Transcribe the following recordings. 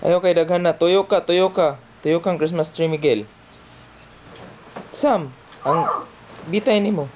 Ayo kay daghan na. Tuyo ka, tuyo ka. Tuyo kang Christmas tree, Miguel. Sam, ang bitay nimo.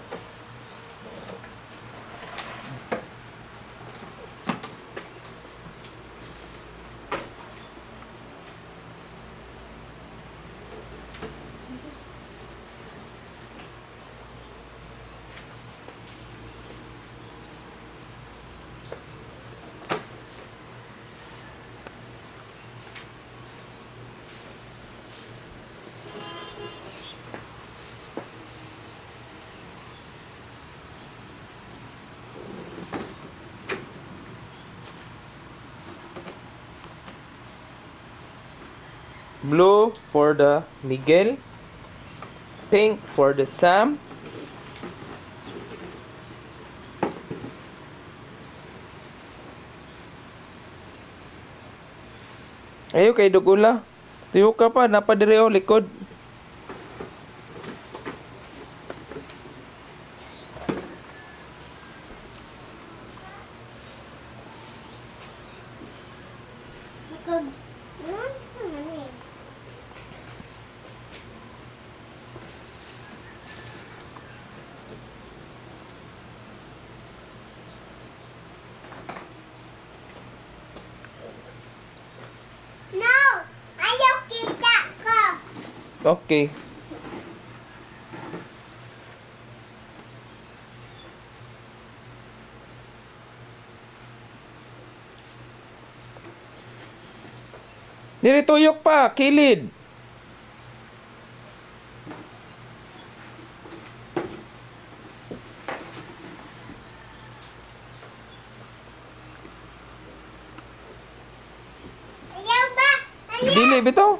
Blue for the Miguel. Pink for the Sam. Ayo kay Dugula. Tuyo ka pa, napadire oh, likod. Nakag... Ano sa man eh? No! Ayaw kita ko! Okay. Diri tuyok pa, kilid. Ayaw ba? Ayaw! Dili bitaw.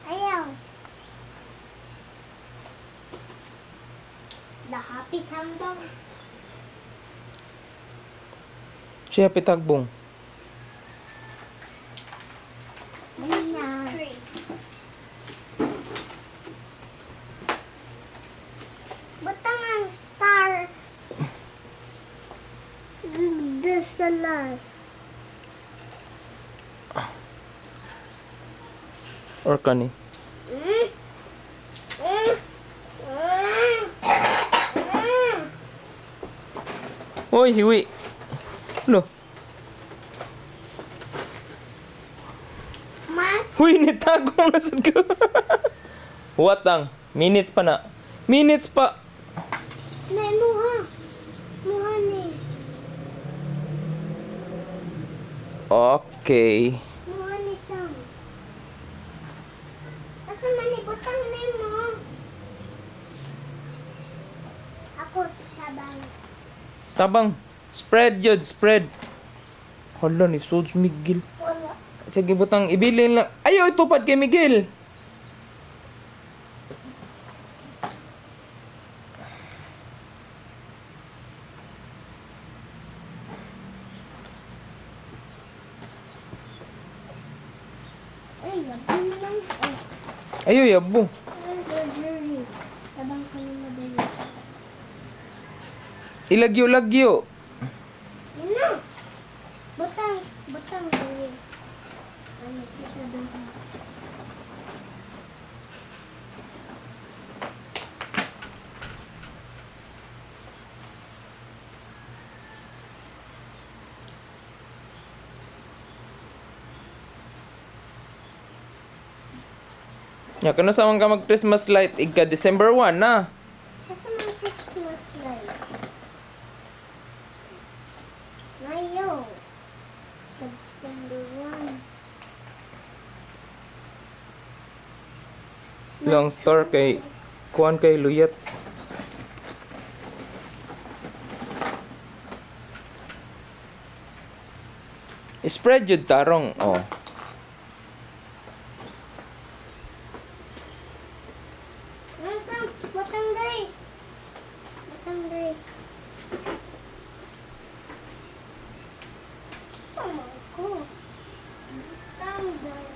Ayaw. The happy tambang. Siya pitagbong. Christmas tree. Butang ang star. The sa last. Or kani. Uy, hiwi. Lo. Ma, Uy, nitagong na sad ko. What ang? Minutes pa na. Minutes pa. na muha. Muha ni. Okay. Muha ni Sam. Asa man ni butang na mo? Ako, tabang. Tabang. Spread yun, spread. Hala ni Sods Miguel. Wala. Sige, butang ibilin lang. Ayaw, itupad kay Miguel. Ay, yabong lang. Ay, Ayaw, yabo. ay, dali. Tabang ko na madali. Ilagyo-lagyo. Yun na. Butang, butang dali. Ano, kita dun. Ya, kano sa man ka mag Christmas light igka December 1 na. Asa man Christmas light? Ngayo. December 1. Long store kay kuan kay luyat. Spread yun tarong. Oh. Nasa, butang dali. Butang dali. Butang man ko. Butang dali.